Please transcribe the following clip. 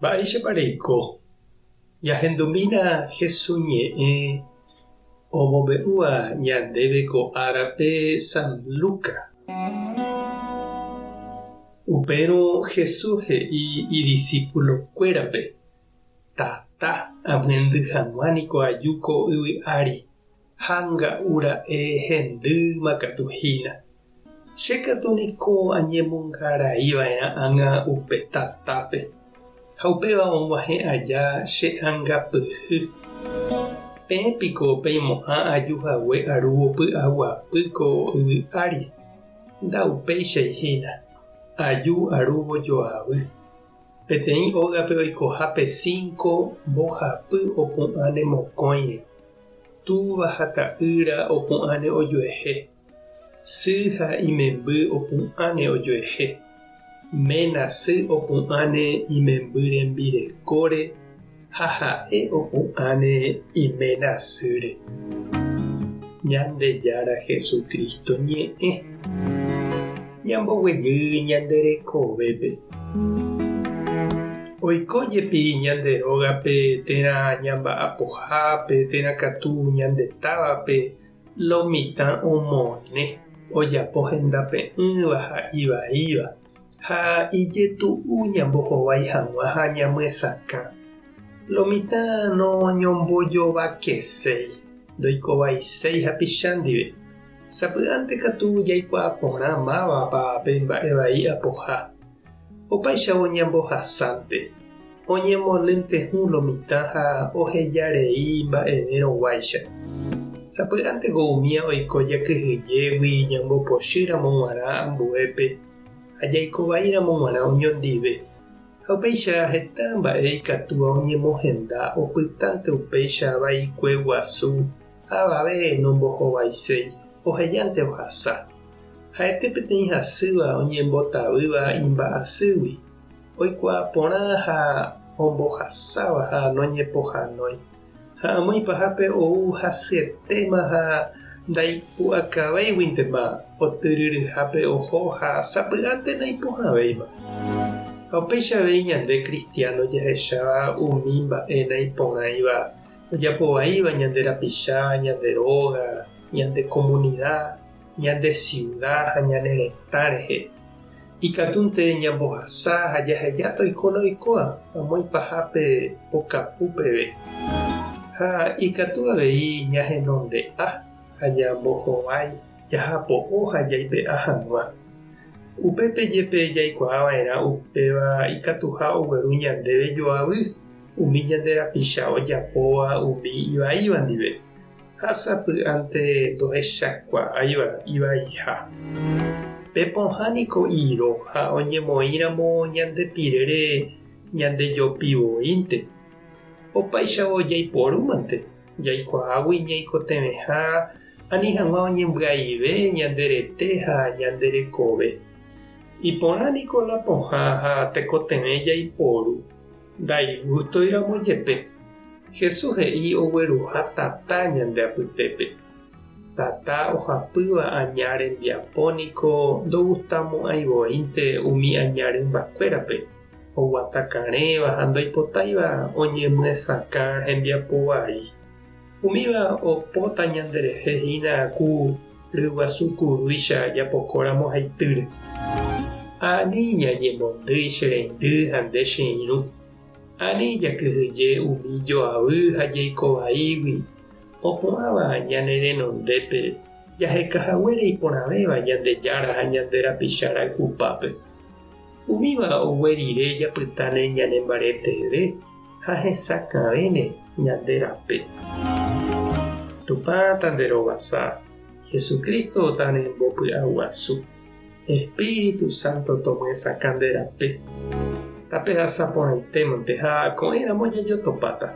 Mba'éichapa reiko? Jahendumína Hesu ñe'ẽ omombe'úva ñandéve ko árape San Luca. Upérõ Jesús he'i idisípulokuérape, Tata amyendy hag̃ua niko aju ko yvy ári, Ha nga'u ra'e hendýma katu hína. Che katu niko añemongarai va'erã ág̃a upe tatápe, ha upéva og̃uahẽ aja che angapyhy. Peẽ piko peimo'ã aju hague arúvo py'aguapy ko yvy ári? Ndaupéichai hína, aju arúvo joavy. Peteĩ ógape oikohápe cinco mbohapy opu'ãne mokõire. Túva ha ta'ýra opu'ãne ojuehe, sy ha imemby opu'ãne ojuehe, ména sy opu'ãne imemby rembirekóre ha ha'e opu'ãne iména sýre. Ñandejára Jesucristo ñe'ẽ ñamboguejy ñande rekovépe. Oiko jepi ñande rógape térã ñamba'apohápe térã katu ñande távape lo mitã omone, ojapo hendape'ỹva ha ivaíva, ha ijetu'u ñambohovái hag̃ua ha ñamyesakã. Lo mitã noñombojovakeséi, ndoikovaiséi hapicha ndive. Sapy'ánte katu jaikuaa porã mávapa pe mba'e vai apoha. Opáichavo ñambohasánte, oñemolentehu lo mitã ha oheja rei mba'evérõ guáicha. Sapy'ánteko umía oiko jakyhyjégui ñambopochy ramo g̃uarã ambuépe ha jaiko vai ramo g̃uarã oñondive. Ha upéicha heta mba'e ikatúva oñemohenda opytánte upéicha vaikue guasu Avave nombohovaiséi, ohejánte ohasa. Ha'ete peteĩ hasýva oñembotavýva imba'asýgui, oikuaa porã ha ombohasáva ha noñepohãnói. Ha amo ipahápe ou hasyetéma ha ndaipu'akavéiguintema otyryryhápe oho ha sapy'ánte naipohãvéima. Ha upéicha avei ñande kristiáno jahecháva umi mba'e naiporãiva Ojapo vaíva ñande rapicha, ñande róga, ñande komunida, ñande siuda ha ñane retã rehe. Ikatúnte ñambohasa ha jaheja toiko la oikóva amo ipahápe pokapu peve. Ha ikatu avei ñahenonde'a ha ñambohovái, jahapo'o ha jaipe'a hag̃ua. Upépe jepe jaikuaa va'erã upéva ikatuha ogueru ñandéve joavy. Umi ñande rapicha ojapóva umi ivaíva ndive, ha sapy'ánte ndohechakuaáiva ivaiha. Pe pohã niko iro ha oñemoĩramo ñande pirére ñandejopi voínte. Opáichavo jaiporúmante, jaikuaágui ñaikotevẽha ani hag̃ua oñembyaive ñande rete ha ñande rekove. Iporã niko la pohã ha tekotevẽ jaiporu. Ndaigústoiramo jepe, Jesús he'i ogueruha tata ñande apytépe. Tata ohapýva aña rembiapo niko ndogustamo'ãi voínte umi aña rymbakuérape, oguata karẽva ha ndoipotáiva oñemyesakã hembiapo vai. Umíva opóta ñanderehe hína ku ryguasu kurúicha japokóramo haitýre. Ani ñañemondýi che reindy ha nde che irũ. Ani jakyhyje umi joavy ha jeiko vaígui opu'ãva ñane renondépe jaheka haguére iporãvéva Ñandejára ha ñande rapicha rayhupápe. Umíva ogue rire japytáne ñane mbareteve. Ha hesakãvéne ñande rape. Tupã tanderovasa, Jesucristo tanembopy'aguasu, Espíritu Santo tomyesakã nde rape. Tapehasa porãitémante ha ko'ẽramo jajotopáta.